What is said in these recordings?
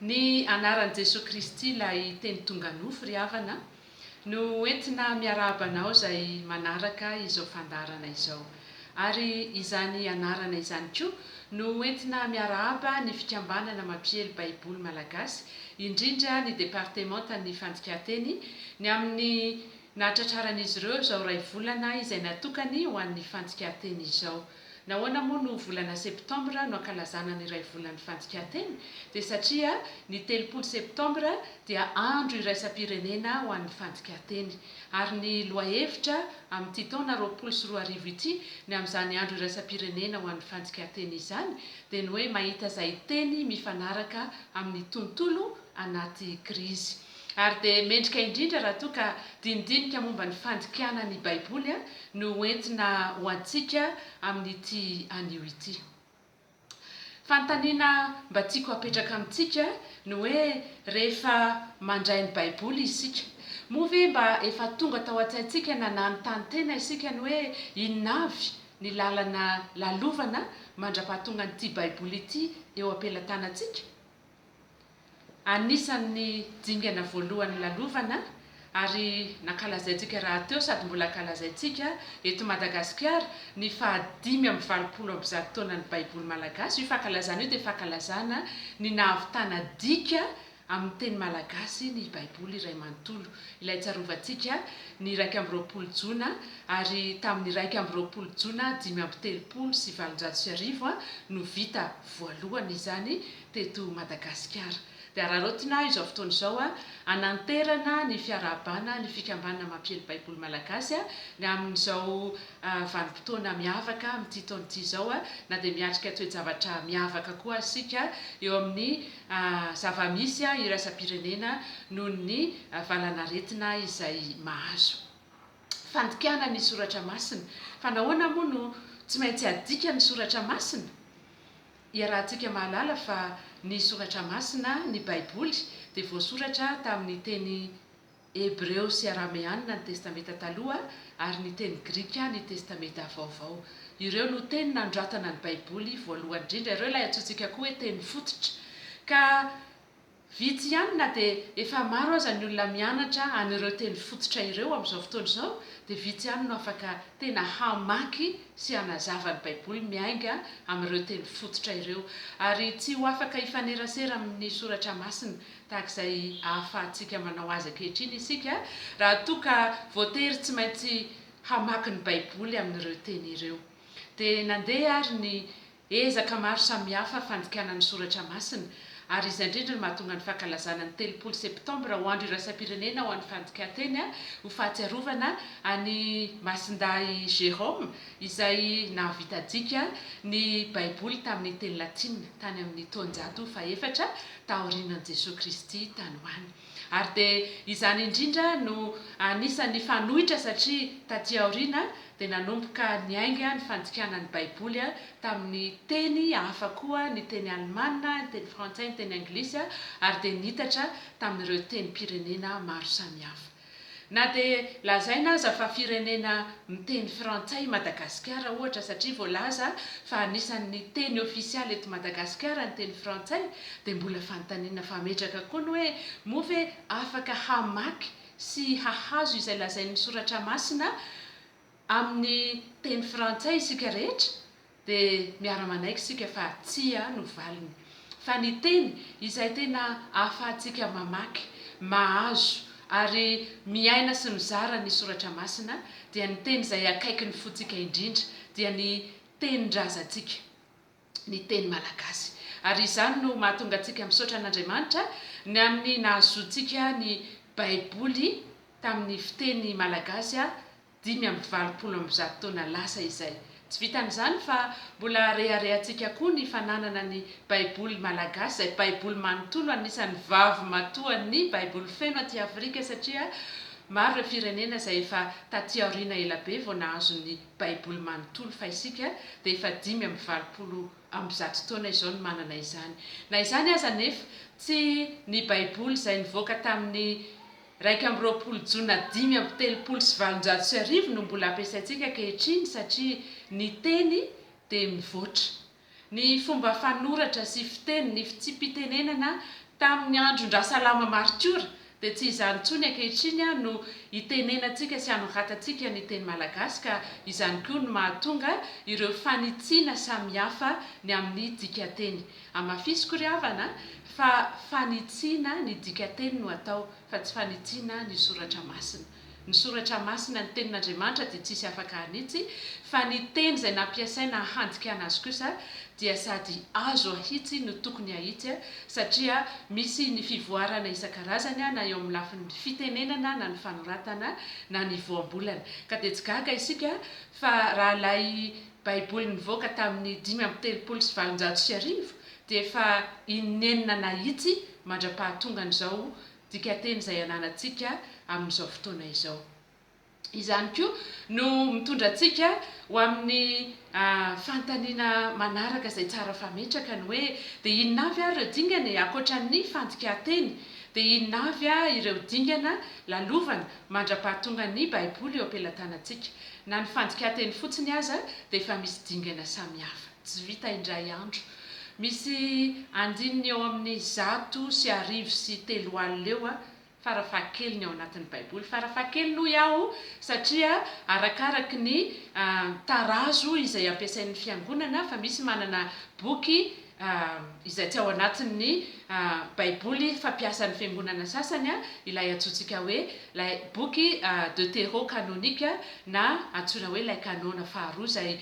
Ny anaran'i Jesoa Kristy ilay Teny tonga nofo ry havana no entina miarahaba anao izay manaraka izao fandaharana izao. Ary izany anarana izany koa no entina miarahaba ny fikambanana mampiely Baiboly Malagasy, indrindra ny departemantan'ny fandikan-teny, ny amin'ny nahatratraran'izy ireo izao iray volana izay natokany ho an'ny fandikan-teny izao. Nahoana moa no volana septambra no ankalazana ny iray volan'ny fandikan-teny? Dia satria ny 30 septambra dia andro iraisam-pirenena ho an'ny fandikan-teny. Ary ny lohahevitra amin'ity taona 2020 ity ny amin'izany andro iraisam-pirenena ho an'ny fandikan-teny izany dia ny hoe mahita izay teny mifanaraka amin'ny tontolo anaty krizy. Ary dia mendrika indrindra raha toa ka dinidinika momba ny fandikana ny Baiboly no hoentina ho antsika amin'ity anio ity. Fanontaniana mba tiako hapetraka amintsika ny hoe rehefa mandray ny Baiboly isika, moa ve mba efa tonga tao an-tsaintsika na nanontany tena isika ny hoe inona avy ny lalana lalovana mandra-pahatongan'ity Baiboly ity eo am-pelatanantsika? Anisan'ny dingana voalohany lalovana ary nankalazaintsika rahateo sady mbola ankalazaintsika eto Madagasikara ny faha 185 taonan'ny Baiboly Malagasy. Io fankalazana io dia fankalazana ny nahavitana dika amin'ny teny malagasy ny Baiboly iray manontolo, ilay tsarovantsika ny 21 jona ary tamin'ny 21 jona 1835 no vita voalohany izany teto Madagasikara. Dia araraotina izao fotoana izao hananterana ny fiarahabana ny Fikambanana Mampiely Baiboly Malagasy ny amin'izao vanim-potoana miavaka amin'ity taona ity izao na dia miatrika toe-javatra miavaka koa aza isika eo amin'ny zava-misy iraisam-pirenena noho ny valanaretina izay mahazo. Fandikana ny soratra masina. Fa nahoana moa no tsy maintsy adika ny soratra masina? Iarahantsika mahalala fa ny Soratra Masina, ny Baiboly, dia voasoratra tamin'ny teny hebreo sy arameanina ny Testamenta Taloha ary ny teny grika ny Testamenta Vaovao. Ireo no teny nanoratana ny Baiboly voalohany indrindra. Ireo ilay antsointsika koa hoe teny fototra. Ka Vitsy ihany na dia efa maro aza ny olona mianatra an'ireo teny fototra ireo amin'izao fotoana izao, dia vitsy ihany no afaka tena hamaky sy hanazava ny Baiboly miainga amin'ireo teny fototra ireo. Ary tsy ho afaka hifanerasera amin'ny Soratra Masina tahaka izay ahafahantsika manao azy ankehitriny isika raha toa ka voatery tsy maintsy hamaky ny Baiboly amin'ireo teny ireo. Dia nandeha ary ny Ezaka maro samihafa fandikana ny soratra masina, ary izay indrindra no mahatonga ny fankalazana ny 30 septambra ho andro iraisam-pirenena ho an'ny fandikan-teny ho fahatsiarovana an'i Masindahy Jérôme izay nahavita dika ny Baiboly tamin'ny teny latina tany amin'ny taonjato fahefatra taorianan'i Jesoa Kristy tany ho any. Ary dia izany indrindra no anisan'ny fanoitra satria taty aoriana dia nanomboka niainga ny fandikana ny Baiboly tamin'ny teny hafa koa, ny teny alemana, ny teny frantsay, ny teny anglisy ary dia niitatra tamin'ireo tenim-pirenena maro samihafa. Na dia lazaina aza fa firenena miteny frantsay i Madagasikara ohatra satria voalaza fa anisan'ny teny ofisialy eto Madagasikara ny teny frantsay dia mbola fanontaniana fametraka koa ny hoe moa ve afaka hamaky sy hahazo izay lazain'ny soratra masina amin'ny teny frantsay isika rehetra? Dia miara-manaiky isika fa tsia no valiny. Fa ny teny izay tena ahafahantsika mamaky, mahazo ary miaina sy mizara ny soratra masina dia ny teny izay akaiky ny fontsika indrindra, dia ny tenin-drazantsika, ny teny malagasy. Ary izany no mahatonga antsika misaotra an'Andriamanitra ny amin'ny nahazoantsika ny Baiboly tamin'ny fiteny malagasy 185 taona lasa izay. Tsy vitan'izany fa mbola reharehantsika koa ny fananana ny Baiboly malagasy, izay Baiboly manontolo anisan'ny vavimatoan'ny Baiboly feno aty Afrika satria maro ireo firenena izay efa taty aoriana elabe vao nahazo ny Baiboly manontolo fa isika dia efa 185 taona izao no manana izany. Na izany aza anefa tsy ny Baiboly izay nivoaka tamin'ny 21 jona 1835 no mbola ampiasaintsika ankehitriny satria ny teny dia mivoatra. Ny fomba fanoratra sy fiteny, ny fitsipi-pitenenana tamin'ny andron-dRasalama martiora dia tsy izany intsony ankehitriny no itenenantsika sy anoratantsika ny teny malagasy ka izany koa no mahatonga ireo fanitsiana samihafa ny amin'ny dikanteny. Hamafisiko ry havana fa fanitsiana ny dikanteny no atao fa tsy fanitsiana ny soratra masina. Ny soratra masina, ny tenin'Andriamanitra dia tsisy afaka hanitsy fa ny teny izay nampiasaina handikana azy kosa dia sady azo ahitsy no tokony ahitsy satria misy ny fivoarana isan-karazany na eo amin'ny lafiny fitenenana na ny fanoratana na ny voambolana. Ka dia tsy gaga isika fa raha ilay Baiboly nivoaka tamin'ny 1835 dia efa inenina nahitsy mandra-pahatongan'izao dikanteny izay ananantsika amin'izao fotoana izao. Izany koa no mitondra antsika ho amin'ny fanontaniana manaraka izay tsara fametraka, ny hoe, dia inona avy ary ireo dingana e? Ankoatra ny fandikan-teny, dia inona avy ireo dingana lalovana mandra-pahatongan'ny Baiboly eo am-pelatanantsika? Na ny fandikan-teny fotsiny aza dia efa misy dingana samihafa. Tsy vita indray andro. Misy andininy eo amin'ny 301 eo farafahakeliny ao anatin'ny Baiboly. Farafahakeliny hoy aho satria arakaraky ny tarazo izay ampiasain'ny fiangonana fa misy manana boky izay tsy ao anatin'ny Baiboly fampiasan'ny fiangonana sasany, ilay antsointsika hoe ilay boky deutérocanonique na antsoina hoe ilay kanôna faharoa izay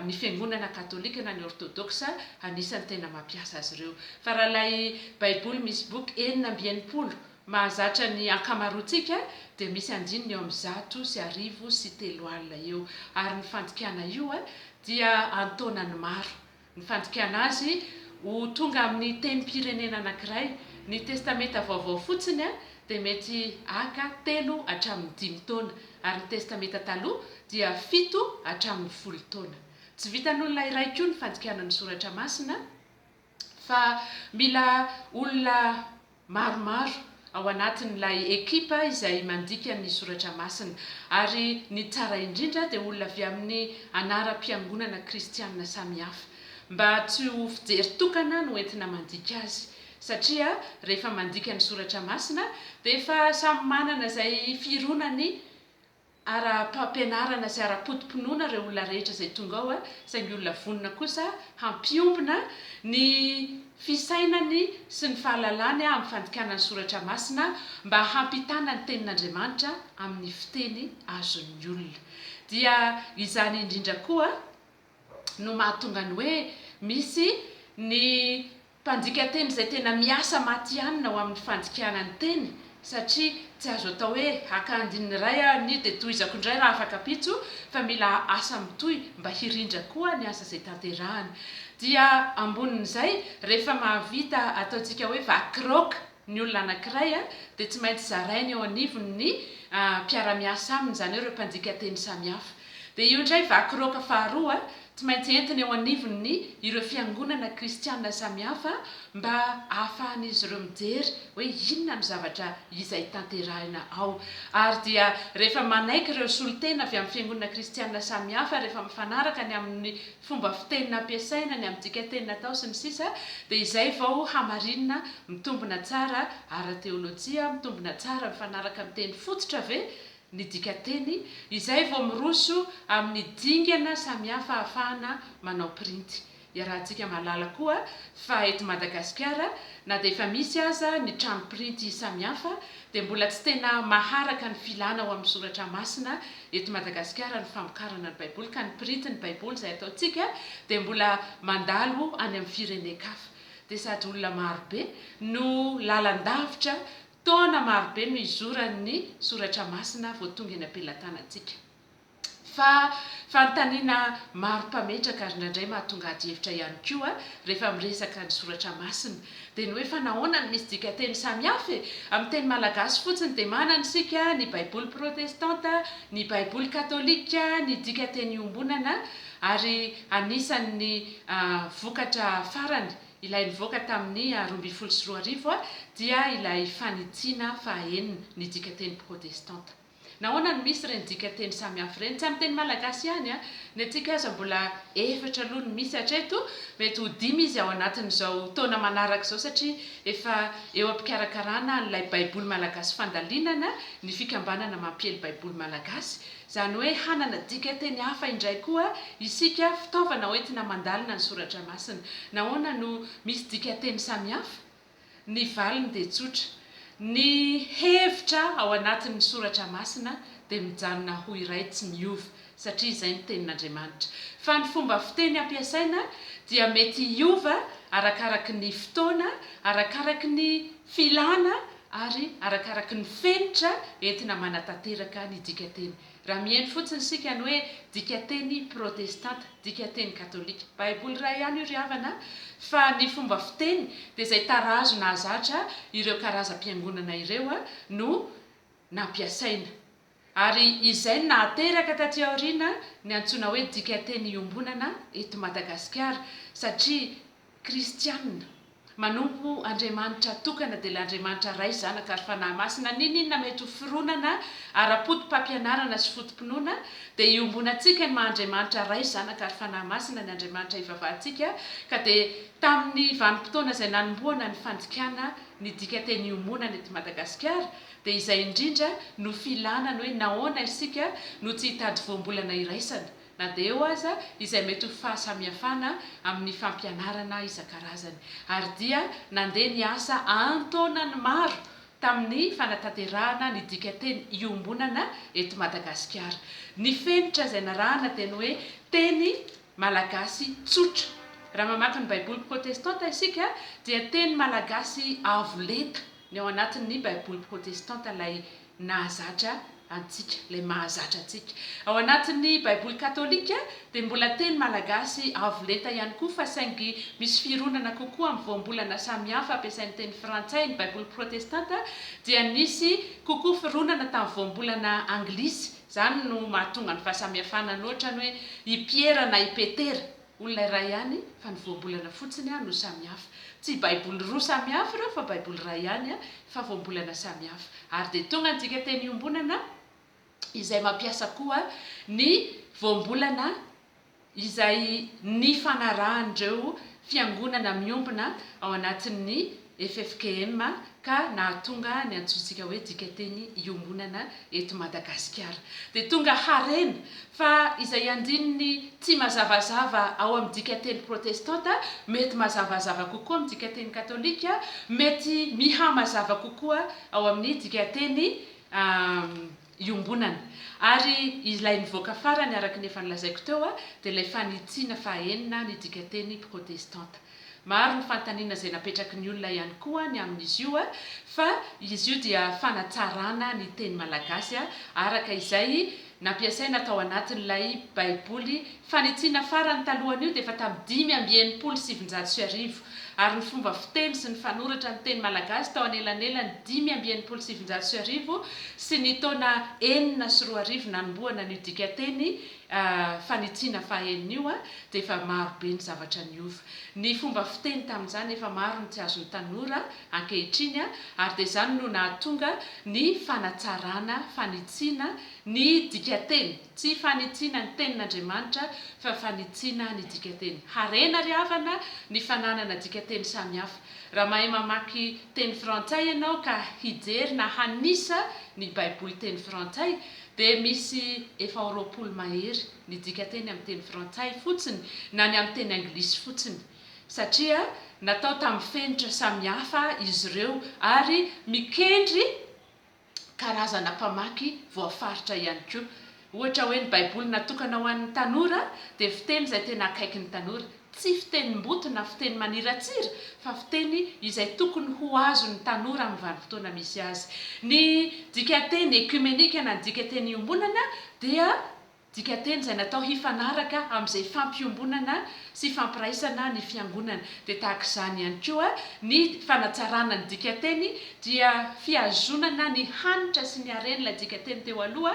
ny fiangonana katolika na ny ortodoksa anisan'ny tena mampiasa azy ireo. Fa raha ilay Baiboly misy boky 66 mahazatra ny ankamaroantsika dia misy andininy eo amin'ny 301 eo. Ary ny fandikana io dia an-taonany maro. Ny fandikana azy ho tonga amin'ny tenim-pirenena anankiray, ny Testamenta Vaovao fotsiny dia mety haka telo hatramin'ny dimy taona, ary ny Testamenta Taloha dia fito hatramin'ny folo taona. Tsy vitan'olona iray koa ny fandikana ny Soratra Masina, fa mila olona maromaro ao anatin'ilay ekipa izay mandika ny soratra masina, ary ny tsara indrindra dia olona avy amin'ny anaram-piangonana kristianina samihafa, mba tsy ho fijery tokana no entina mandika azy, satria rehefa mandika ny soratra masina dia efa samy manana izay fironany ara-pampianarana sy ara-poto-pinoana ireo olona rehetra izay tonga ao, saingy olona vonona kosa hampiombona ny fisainany sy ny fahalalany amin'ny fandikana ny soratra masina mba hampitana ny tenin'Andriamanitra amin'ny fiteny azon'ny olona. Dia izany indrindra koa no mahatonga ny hoe misy ny Mpandika teny izay tena miasa matihanina ho amin'ny fandikana ny teny satria tsy azo atao hoe haka andininy iray aho anio dia tohizako indray raha afaka ampitso fa mila asa mitohy mba hirindra koa ny asa izay tanterahana. Dia ambonin'izay rehefa mahavita ataontsika hoe vakiraoka ny olona anankiray dia tsy maintsy zarainy eo anivon'ny mpiara-miasa aminy izany hoe ireo mpandika teny samihafa. Dia io indray vakiraoka faharoa Tsy maintsy entina eo anivon'ny ireo fiangonana kristiana samihafa mba hahafahan'izy ireo mijery hoe inona no zavatra izay tanterahina ao. Ary dia rehefa manaiky ireo solontena avy amin'ny fiangonana kristiana samihafa, rehefa mifanaraka ny amin'ny fomba fiteny nampiasaina, ny amin'ny dikanteny natao, sy ny sisa, dia izay vao hamarinina mitombina tsara ara-teolojia, mitombina tsara mifanaraka amin'ny teny fototra ve ny dikanteny, izay vao miroso amin'ny dingana samihafa ahafahana manao printy. Iarahantsika mahalala koa fa eto Madagasikara, na dia efa misy aza ny trano printy samihafa, dia mbola tsy tena maharaka ny filana ao amin'ny soratra masina eto Madagasikara ny famokarana ny Baiboly, ka ny printy ny Baiboly izay ataontsika dia mbola mandalo any amin'ny firenen-kafa. Dia sady olona marobe no lalan-davitra Taona marobe no izoran'ny Soratra Masina vao tonga eny am-pelatanantsika. Fa fanontaniana maro mpametraka ary indraindray mahatonga adihevitra ihany koa rehefa miresaka ny Soratra Masina dia ny hoe fa nahoana no misy dikanteny samihafa e? Amin'ny teny malagasy fotsiny dia manana isika ny Baiboly protestanta, ny Baiboly katolika, ny dikanteny iombonana ary anisan'ny vokatra farany Ilay nivoaka tamin'ny 2012 dia ilay fanitsiana fahaenina, ny dikanteny protestanta. Nahoana no misy ireny dikanteny samihafa ireny? Tsy amin'ny teny malagasy ihany an! Ny antsika aza mbola efatra aloha no misy hatreto, mety ho dimy izy ao anatin'izao taona manaraka izao satria efa eo am-pikarakarana an'ilay Baiboly malagasy fandalinana ny fikambanana mampiely Baiboly malagasy. Izany hoe hanana dikanteny hafa indray koa isika, fitaovana hoentina mandalina ny soratra masina. Nahoana no misy dikanteny samihafa? Ny valiny dia tsotra, ny hevitra ao anatin'ny soratra masina dia mijanona ho iray tsy miova, satria izay ny tenin'Andriamanitra. Fa ny fomba fiteny ampiasaina dia mety hiova arakaraky ny fotoana, arakaraky ny filàna ary arakaraky ny fenitra entina manatanteraka ny dikanteny. Raha mihaino fotsiny isika ny hoe dikanteny protestanta, dikanteny katolika. Baiboly iray ihany io ry havana fa ny fomba fiteny dia izay tarazo nahazatra ireo karazam-piangonana ireo no nampiasaina. Ary izay no nahateraka taty aoriana ny antsoina hoe dikanteny iombonana eto Madagasikara satria Kristianina. Manompo Andriamanitra tokana dia ilay Andriamanitra Ray, Zanaka ary Fanahy Masina. N'inon'inona mety ho fironana ara-poto-pampianarana sy foto-pinoana dia iombonantsika ny maha Andriamanitra Ray, Zanaka ary Fanahy Masina ny Andriamanitra ivavahantsika ka dia tamin'ny vanim-potoana izay nanombohana ny fandikana ny dikanteny iombonana eto Madagasikara dia izay indrindra no filana ny hoe nahoana isika no tsy hitady voambolana iraisana na dia eo aza izay mety ho fahasamihafana amin'ny fampianarana isan-karazany, ary dia nandeha niasa an-taonany maro tamin'ny fanatanterahana ny dikanteny iombonana eto Madagasikara. Ny fenitra izay narahana dia ny hoe teny malagasy tsotra. Raha mamaky ny Baiboly protestanta isika dia teny malagasy avo lenta ny ao anatin'ny Baiboly protestanta ilay nahazatra antsika, ilay mahazatra antsika. Ao anatin'ny Baiboly katolika dia mbola teny malagasy avo lenta ihany koa fa saingy misy fironana kokoa amin'ny voambolana samihafa ampiasain'ny teny frantsay. Ny Baiboly protestanta dia nisy kokoa fironana tamin'ny voambolana anglisy. Izany no mahatonga ny fahasamihafana ny ohatra ny hoe i Piera na i Petera. Olona iray ihany fa ny voambolana fotsiny no samihafa. Tsy baiboly roa samihafa ireo fa baiboly iray ihany fa voambolana samihafa. Ary dia tonga ny dikanteny iombonana izay mampiasa koa ny voambolana izay nifanarahan'ireo fiangonana miombona ao anatin'ny ffkm ka nahatonga ny antsointsika hoe dikanteny iombonana eto Madagasikara. Dia tonga harena fa izay andininy tsy mazavazava ao amin'ny dikanteny protestanta mety mazavazava kokoa amin'ny dikanteny katolika, mety mihamazava kokoa ao amin'ny dikanteny iombonana. Ary ilay nivoaka farany araka ny efa nolazaiko teo dia ilay fanitsiana fahaenina ny dikanteny protestanta. Maro ny fanontaniana izay napetraky ny olona ihany koa ny amin'izy io fa izy io dia fanatsarana ny teny malagasy araka izay nampiasaina tao anatin'ilay Baiboly fanitsiana farany talohan'io dia efa tamin'ny 1965 ary ny fomba fiteny sy ny fanoratra ny teny malagasy tao anelanelan'ny 1965 sy ny taona 2006 nanombohana an'io dikanteny fanitsiana fahaenina io dia efa maro be ny zavatra niova. Ny fomba fiteny tamin'izany efa maro ny tsy azon'ny tanora ankehitriny ary dia izany no nahatonga ny fanatsarana, fanitsiana ny dikanteny. Tsy fanitsiana ny tenin'Andriamanitra fa fanitsiana ny dikanteny. Harena ry havana ny fananana dikanteny samihafa. Raha mahay mamaky teny frantsay ianao ka hijery na hanisa ny baiboly teny frantsay dia misy efa ho 20 mahery ny dikanteny amin'ny teny frantsay fotsiny na ny amin'ny teny anglisy fotsiny satria natao tamin'ny fenitra samihafa izy ireo ary mikendry karazana mpamaky voafaritra ihany koa. Ohatra hoe ny Baiboly natokana ho an'ny tanora dia fiteny izay tena akaiky ny tanora. Tsy fitenim-boto na fiteny maniratsira fa fiteny izay tokony ho azon'ny tanora amin'ny vanim-potoana misy azy. Ny dikanteny ekiomenika na ny dikanteny iombonana dia dikanteny izay natao hifanaraka amin'izay fampiombonana sy fampiraisana ny fiangonana. Dia tahaka izany ihany koa ny fanatsarana ny dikanteny dia fihazonana ny hanitra sy ny haren'ilay dikanteny teo aloha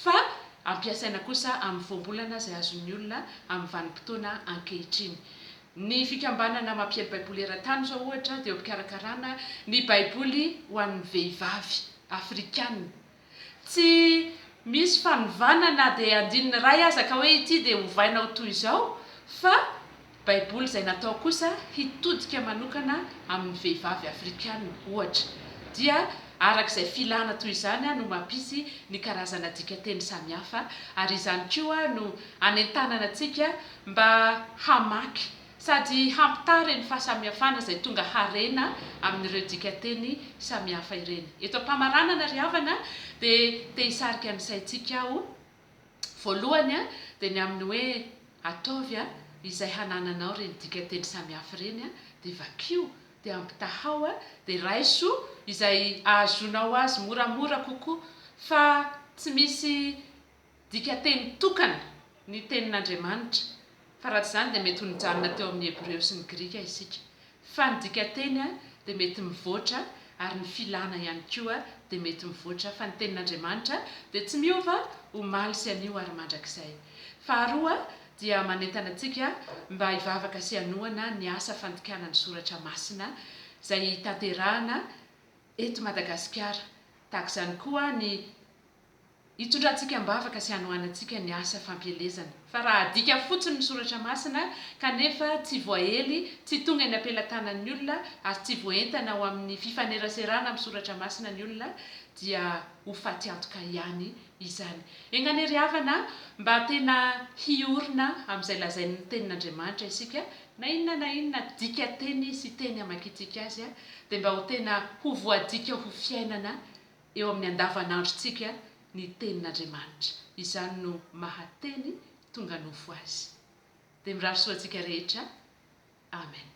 fa ampiasaina kosa amin'ny voambolana izay azon'ny olona amin'ny vanim-potoana ankehitriny. Ny fikambanana mampiely Baiboly eran-tany izao ohatra dia eo am-pikarakarana ny Baiboly ho an'ny vehivavy afrikana. Tsy misy fanovana na dia andininy iray aza ka hoe ity dia ovaina ho toy izao fa Baiboly izay natao kosa hitodika manokana amin'ny vehivavy afrikana, ohatra, dia araka izay filana toy izany no mampisy ny karazana dikanteny samihafa, ary izany koa no anentanana antsika mba hamaky sady hampitaha ireny fahasamihafana izay tonga harena amin'ireo dikanteny samihafa ireny. Eto am-pamaranana ry havana dia te hisarika ny saintsika aho. Voalohany dia ny amin'ny hoe ataovy izay hanananao ireny dikanteny samihafa ireny dia vakio dia ampitahao dia raiso izay ahazoanao azy moramora kokoa fa tsy misy dikanteny tokana ny tenin'Andriamanitra fa raha tsy izany dia mety ho nijanona teo amin'ny Hebreo sy ny Grika isika. Fa ny dikanteny dia mety mivoatra ary ny filana ihany koa dia mety mivoatra fa ny tenin'Andriamanitra dia tsy miova omaly sy anio ary mandrakizay. Faharoa dia manentana antsika mba hivavaka sy hanohana ny asa fandikana ny soratra masina izay tanterahana eto Madagasikara. Tahaka izany koa ny Hitondrantsika am-bavaka sy hanohanantsika ny asa fampielezana. Fa raha adika fotsiny ny soratra masina kanefa tsy voaely, tsy tonga eny am-pelatanan'ny olona ary tsy voaentana ho amin'ny fifaneraserana amin'ny soratra masina ny olona dia ho faty antoka ihany izany. Enga anie ry havana mba tena hiorina amin'izay lazain'ny tenin'Andriamanitra isika na inona na inona dika teny sy teny hamakiantsika azy dia mba ho tena ho voadika ho fiainana eo amin'ny andavanandrontsika ny Tenin'Andriamanitra. Izany no maha Teny tonga nofo Azy. Dia mirary soa antsika rehetra. Amen.